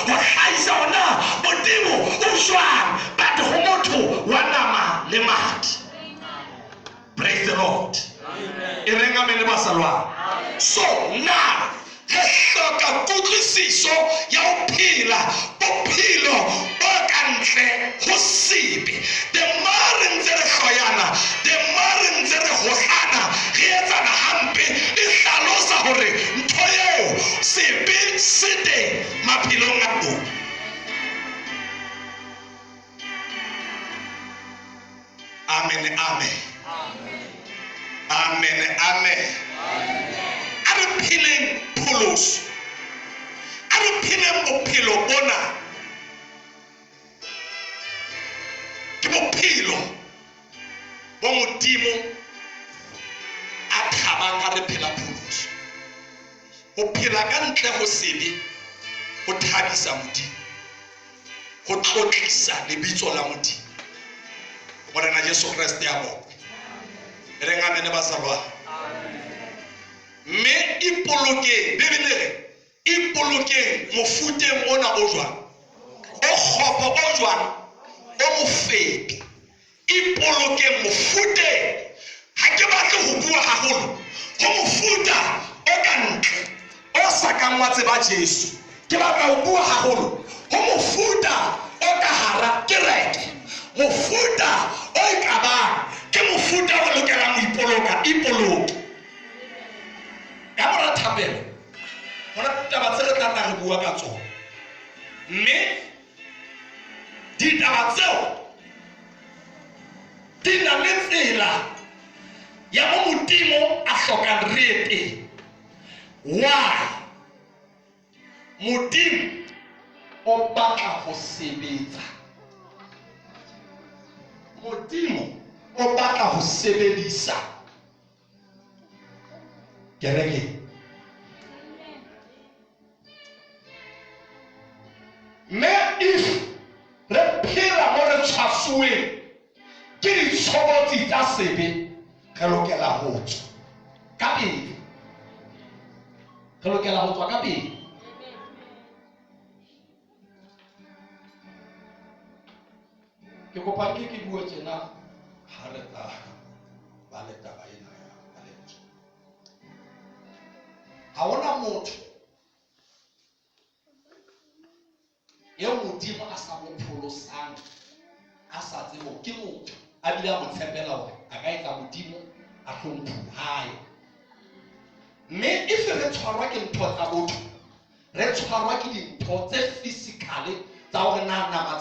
Ho hlahisa hore na Modimo o jwang, but ho motho wa nama le madi. Praise the Lord. E reng amen ba sa lwang. So now re hloka kutlwisiso ya ho phela bophelo bo ka ntle ho sebe. The more re ntse re hloyana, the more re ntse re hohlana, re etsana hampe, e hlalosa hore ntho eo sebe se teng maphelong a rona. Amen, amen. Amen, amen. A re pheleng pholoso. A re pheleng bophelo bona. Ke bophelo bo Modimo a thabang ha re phela pholoso. Ho phela ka ntle ho sebe ho thabisa Modimo. Ho tlotlisa lebitso la Modimo. Morena Jesu Kreste a bokwe. E reng amen ba sa lwana. Mme ipolokeng, Bibele e re ipolokeng mofuteng ona o jwang? O kgopo o jwang? O mofepi. Ipolokeng mofuteng. Ha ke batle ho bua haholo ho mofuta o ka ntle o sa kang wa tseba Jesu. Ke batla ho bua haholo ho mofuta o ka hara kereke. Mofuta o e ka bang ke mofuta o lokelang ho ipoloka. Ipoloke. Ka mora thapelo, ho na le ditaba tse re tla tla re bua ka tsona. Mme Ditaba tseo di na le tsela ya mo Modimo a hlokang re ye teng. Why? Modimo o batla ho sebetsa. Modimo o batla ho sebedisa kereke. Mme if re phela mo re tshwasuweng ke ditshobotsi tsa sebe, re lokela ho tswa ka pele. Re lokela ho tswa ka pele. Ke kopa nke ke bue tjena ha re tla ba le taba ena ya lentswe. Ha hona motho eo Modimo a sa mo pholosang a sa tsebe hore ke motho a bile a mo tshepela hore a ka etsa Modimo a hlomphuwe hae. Mme if re tshwarwa ke ntho tsa botho, re tshwarwa ke dintho tse physically tsa hore na nama.